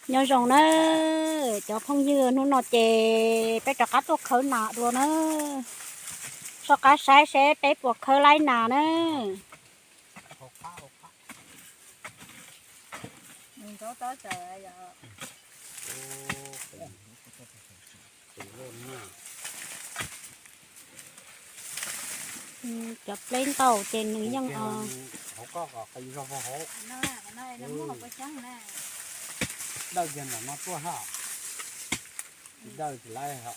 Nyob zoo na cov phooj ywg, hnub no ces peb rov qab tuaj khawb nas dua na. Soj qab saib seb peb puas khawb laib nas na. Cov pleb ntaus ces nws yeej dawj kiag ntawm no tuaj ha. Tsis dawj tsis laib ha.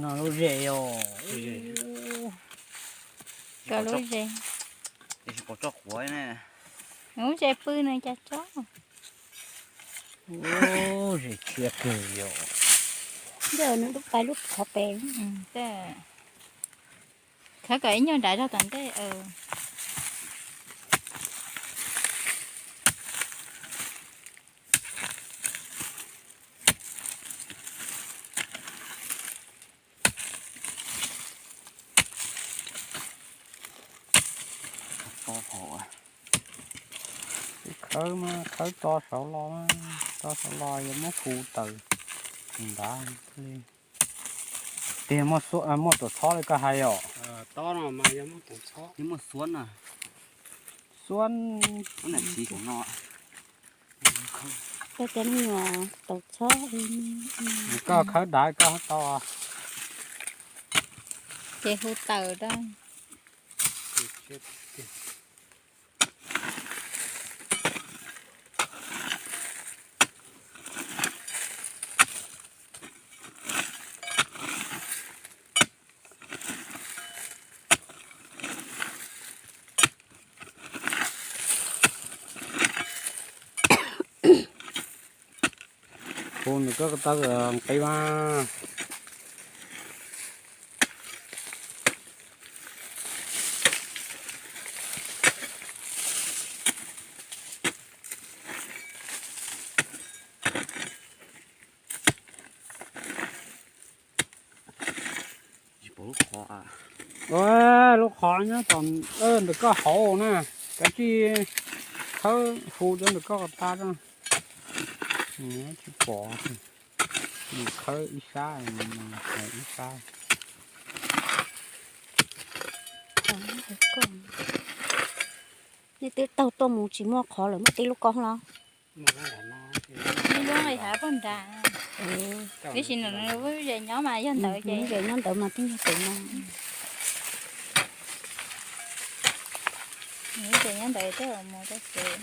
No lub zes os. Lub zes. Lub zes pw no cas tsob. Zes tshiab kawg yom. Ntawm nws lub pais lub qhov pem. Khawb kom ib nyuag nrad zog tom ntej. Khawb mas khawb tso saud los, tso saud los yuav muab hu tawm nrad li. Tiag, muaj tuam txhob li koj hais os. Muaj xuab na. Xuab. Koj cov me nyuam taus txhob. Koj khawb dav koj tau. Ces hu tawm da. Hu nws koj tau nqi mas. Lub qhov nyob tom ntawm koj hauv na, kav tsij khawb hu rau ntawm koj ko tas. Tsis pom, khawb ib sab, ib sab. Nej twb taug tuaj mus tsis muaj qhov lawm, muaj tib lub ko los? Ib lub nqis hav pog nrad. Tiam sis nws lub zes nyob mas yog ntawd ces, lub zes nyob ntawd mas twb yog pem no. Lub zes nyob ntawd twb mus rau pem.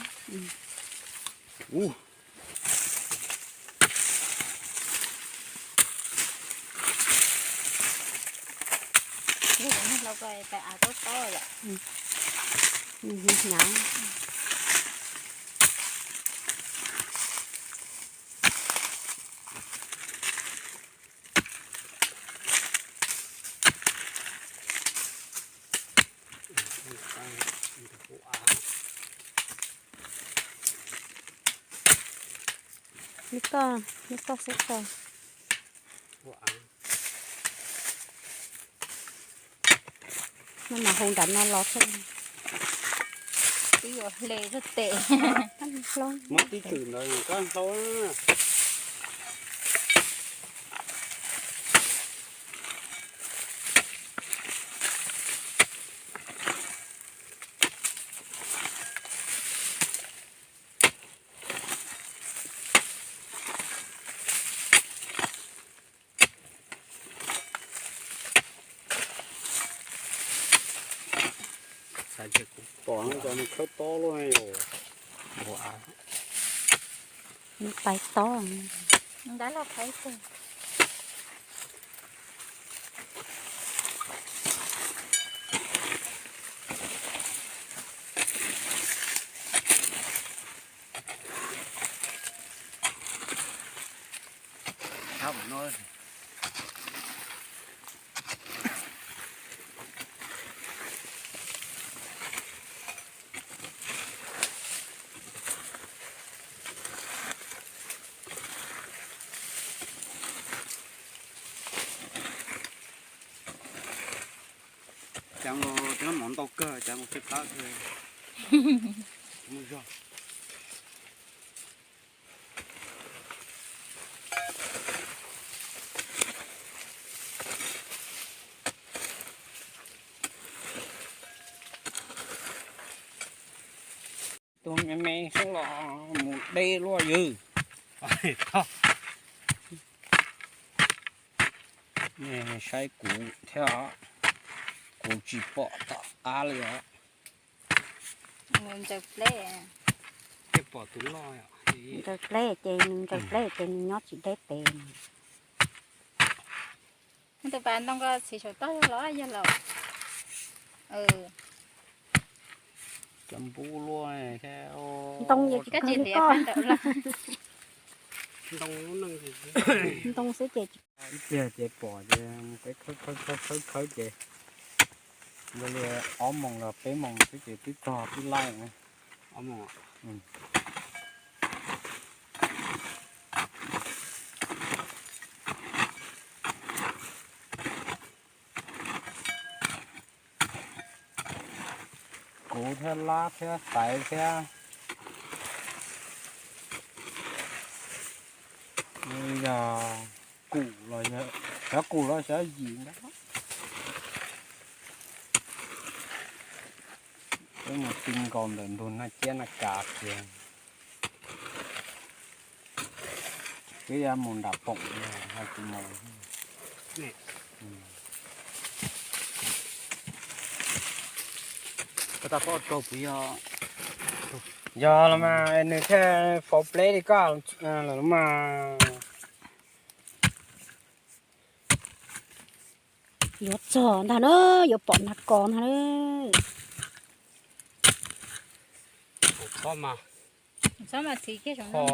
Hlau ko pais av tob tob lawm. Hnyav. Li koj, li koj xwb koj. No mas hu nram no los xwb. Twb yuav hle rau tes. Muab tib txwm ntawd koj hlau. Pom no cov nws khawb tob luaj yom. Nws pais tob. Ntab loj qhaiv tag. Cas nkaus cov mov ntau kawg, cas nkaus peb plab kawg. Mus zog. Tus me me xwb los mus deb luaj ywg. Saib kuv thiab, kuv tsis pom tom qab li os. Ntsaws pleb. Pom tus loj. Ntsaws pleb ces nws ntsaws pleb ces nws nyob tsis deb pem. Tus pas ntoo ko txiv saum toj los yog laus. Cov npub luaj thiab. Ntoo ces tsis kawg li koj. Ntoo xwb ces ib pliag ces pom ces peb khawb khawb khawb khawb ces li ob moos los peb moos xwb ces twb txog twb laij na. Kuv thiab Lab thiab Xaiv thiab. Yog Kum los, xyov Kum los xyov Yim ntag. Peb mus ti nkaus ntawm ntug Naj Ciab Naj Kas kiag. Peb yuav mus nram Poom hais tias mus. Yog los mas nws thiaj faus pleb li koj lawm mas. Yuav txog ntag na, yuav pom nag kos ntag na.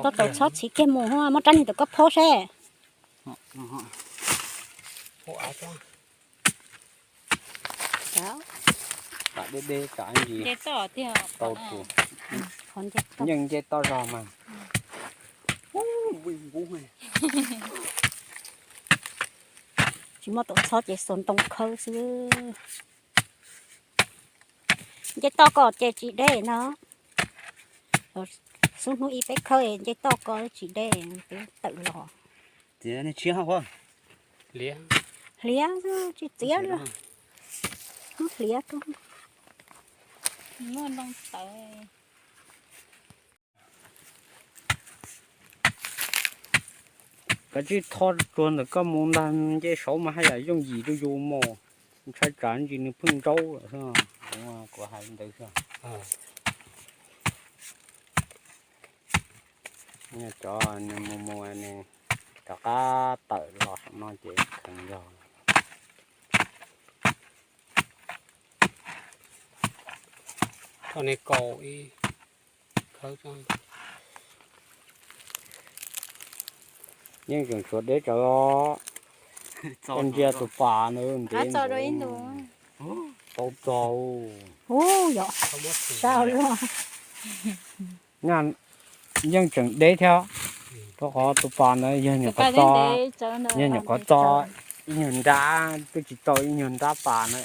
Koj tau txhob txhiv kiag mus, muab rab niag ntawm koj phob seb. Tam deb deb tam ntsis tau tus. Yeej nce toj zog mas. Tsis muaj tus txhob ces xuas ntoo khawb xwb. Nce toj ko ces tsis deb no. Xub hnub ib peb khawb nce toj ko tsis deb, peb tawm los. Hliav, tsis txiav li. Hliav rau. Muaj ntoo tawv. Kav tsij tho tsuag ntawm koj mus ntag, nce saud mas haj yam yooj yim rau yus mos. Ntshai tsam ntsis nws pheej ntsaub lawm xwb, kuv hais li ntawd xwb. Cov nws mus mus nws rov qab tawm los saum no ces kheev yog. Thaum ne kaus ib khawb. Yeej tseem tshuav deb tsawv os. Ntsia tus pas ntawd ntev tau txog. Ub, yog sab luaj. Yeej tseem deb thiab, rau qhov tus pas ntawd yog nyuam qhuav txo, yog nyuam qhuav txo ib nyuag nrab, twb tsis tau ib nyuag nrab pas na.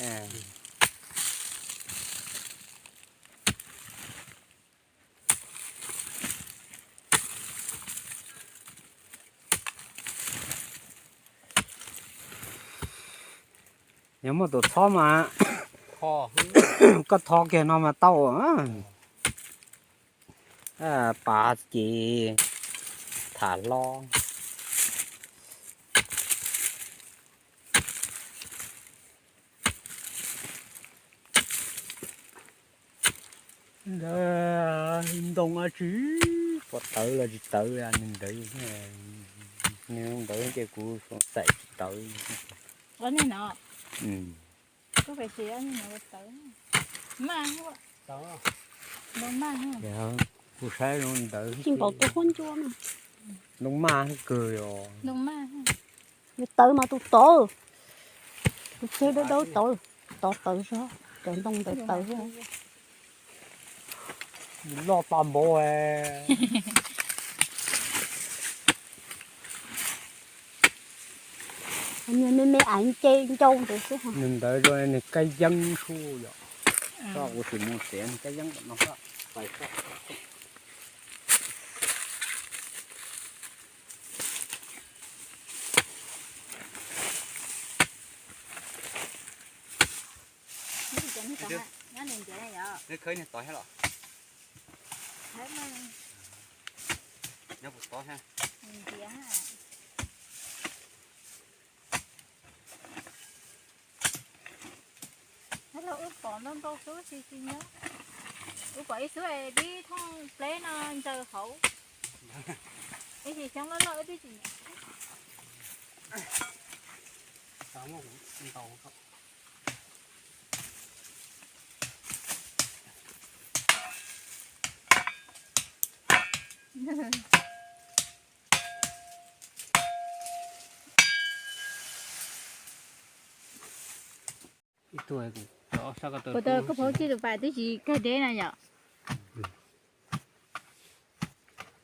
Yog muaj tus txhob mas koj tho kiag no mas tau. Pas ces tham hlob. Ntawd ntoo dab tsi, puas tawv los tsis tawv, nws ntawd, nws ntawd ces kuv xav tsis tawv. Kuv saib ntawd, ntoo maj kawg os. Tawv mas tus tod, tus tseg dawb dawb tod, tod tawv zog, cov ntoo ntawd tawv zog. Loj tas npaum. Me me aiv nce ncau ntawd xwb. Nws ntawd zoo nws kab yeeb sub yom. Kuv sim mus txiav nws kab yeeb no. Wb pom ntau ntau xwb tsis tsis nyob. Wb pom ib xub dib thooj pleb no ntsaws hauv. Ib tsis xyoob loj loj wb twb tsis nyob. Puas tas koj phaub txij tus pais twb tsis kawg deb na yom?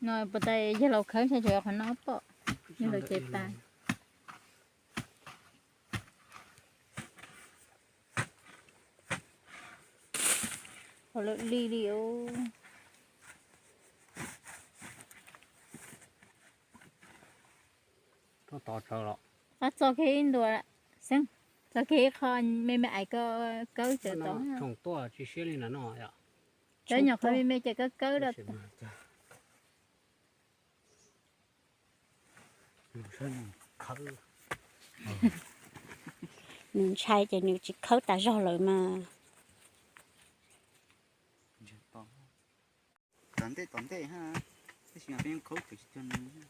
No puas tas yawg laus khawb ntshai tsam qhov no pom yawg laus ces tas. Qhov lawm li li os. Qab txog kiag ib ntua, xeeb, txog kiag ib qho me me ais ko kawb tawm tod. Cov nyuam qhuav me me ces kawb kawb rau. Nws ntshai ces nws tsis khawb tas zog lawm mas. Tom ntej tom ntej ha, tab sis peb yeej khawb tsis tag nws.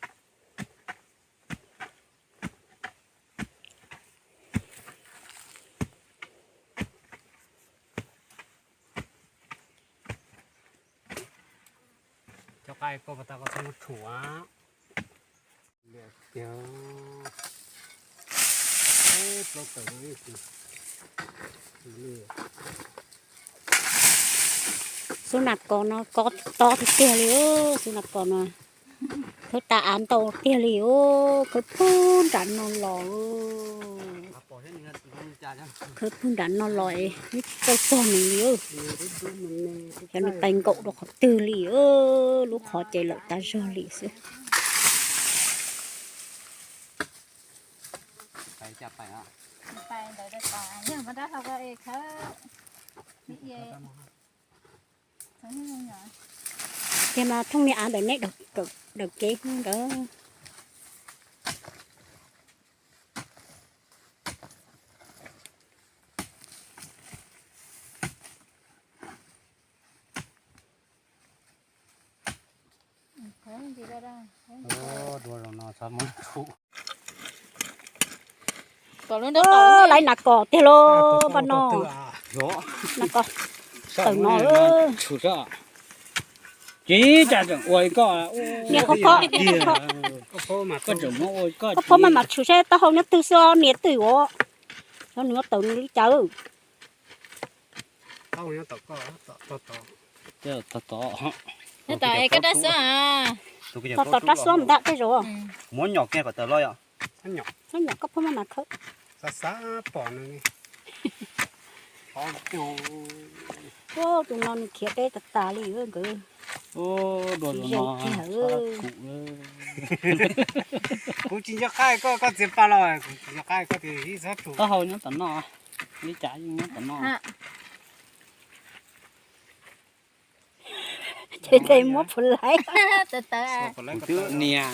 Cov qaib koj puas tas koj txhob muab tshum. Xub nas kos no kos tob tiag tiag li, xub nas kos no khawb tas av ntau tiag li os, khawb pug nram no los. Khawb pug nram no los es tsis tau txog nws li. Xyov nws pais nkaum rau qhov twg li, lub qhov ces lawm tas zog li xwb. Tiag mas thooj niag av ntawm neb, daws kev ntawd. Laiv nas kos tiag lauj, npaj no. Nas kos tawm no. Niag qhov koj, koj phob mas mam tshum saib taub hau nyob twg xwb os niam twg os. Xyov nws yuav tawm nws li cas. Tos tos rab xwb, tos tos rab xwb ntag tej zaum. Muab nyom kiag kom tawm los yom. Nyom koj phob mas mam khawb. Tus no nws khiav deb tas tas li nkawd. Kuv tsis nco qab koj, koj txiav pa los kuv tsis nco qab koj tias ib txhob tshum. Taub hau nyob tom no, li cas yeej nyob tom no. Ces muab phuv laiv. Nias,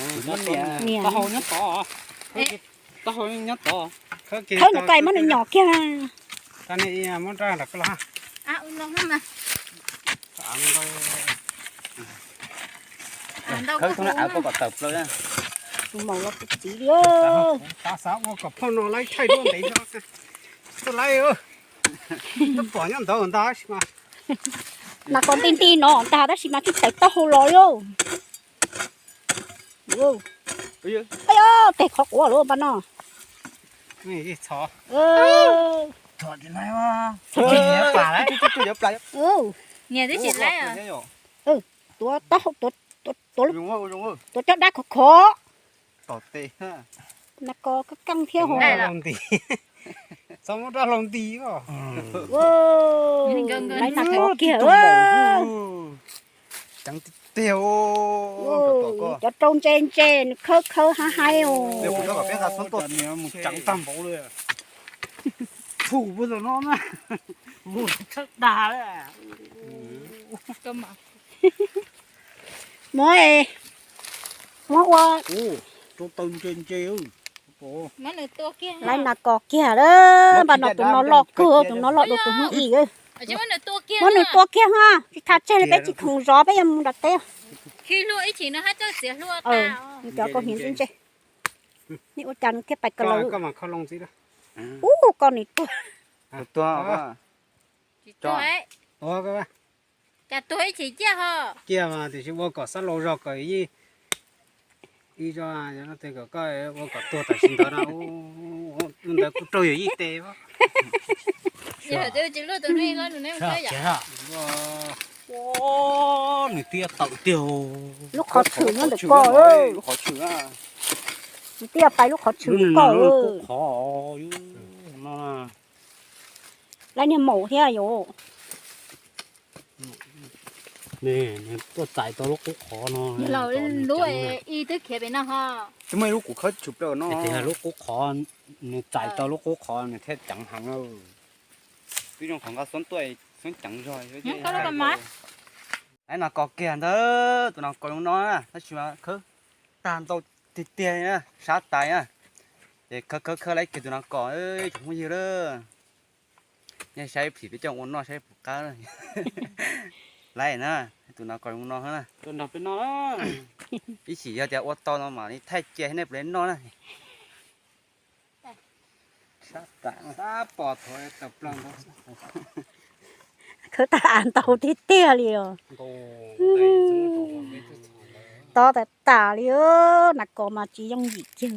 nias. Taub hau nyob tod. Taub hau nyob tod. Khawb nws koj muab nws nyom kiag. Khawb thaub nab av koj kom tawm plaws. Tus maum los tus txiv li. Xav ua kom phauj no laib thaij duab ntev tsis txawj laib. Twb pom nyob ntawd ntag tab sis mas. Nas kos nti nti no ntag tab sis mas tsis tawm taub hau los li. Yog teg qhov quav lawm npaj no. Niam twb tsis laib. Tuav taub hau, tuav cov dab khov khov. Nas kos kaj keej thiab hos. Txhob muab dab hlau nti. Laiv nas kos kiag. Ceev tiag tiag. Cov rau ntse ntse nws khawb khawb hab haib os. Mus ceev tag npaum li. Txhum puag tom no na. Mus tshawb dag. Muab, muab ua. Rau taw ntse ntse. Laiv nas kos kiag lawm, npaj no tus no loj kawg, tus no loj dua tus hnub ib. Muab nws tua kiag ha, tsis tham tseg li peb tsis khoom zov peb yuav mus nram teb. Nws cov koj hniav ntse ntse. Nej ua cas nws thiaj pais ka laus. Ub, koj nws tuag. Cas tuag ib chim ciaj ho. Ciaj mas tiam sis ua kom xab laus zog kom yij, ib zog no tes kom koj ua kom tuag tam sim ntawd no, ntawd kuj raug yawm yij tes. Nws twb tawm tiag. Lub qhov tshwm nyob ntawm koj. Lub qhov tshwm. Nws twb pais lub qhov tshwm ntawm koj. Lub qhov no. Laiv niag maum thiab yom. Nws tuaj txais tau lub qub qhov no. Lub ib twb khiav pem no ho. Twb muaj ib lub kuv khawb tshwm plaws no. Tias lub qub qhov, nws txais tau lub qub qhov nws thiaj ceev heev. Twb zoo qhov nqa xoob tuaj, xoob ceev zog. Laiv nas kos kiag ntag, tus nas kos zoo no na, tab sis mas khawb tag ntau tiag tiag na, sab tais na. Ces khawb khawb khawb laiv kiag tus nas kos, tsoom phooj ywg lawm. Nej saib phim peb coj ua noj saib puas qab. Laiv na, tus nas kos zoo no na. Ib chim yog tias ua tau no mam li thaij cia nej puas li noj na. Khawb tag av ntau tiag tiag li os. Tob tas tas li, nas kos mas tsis yooj yim kiag.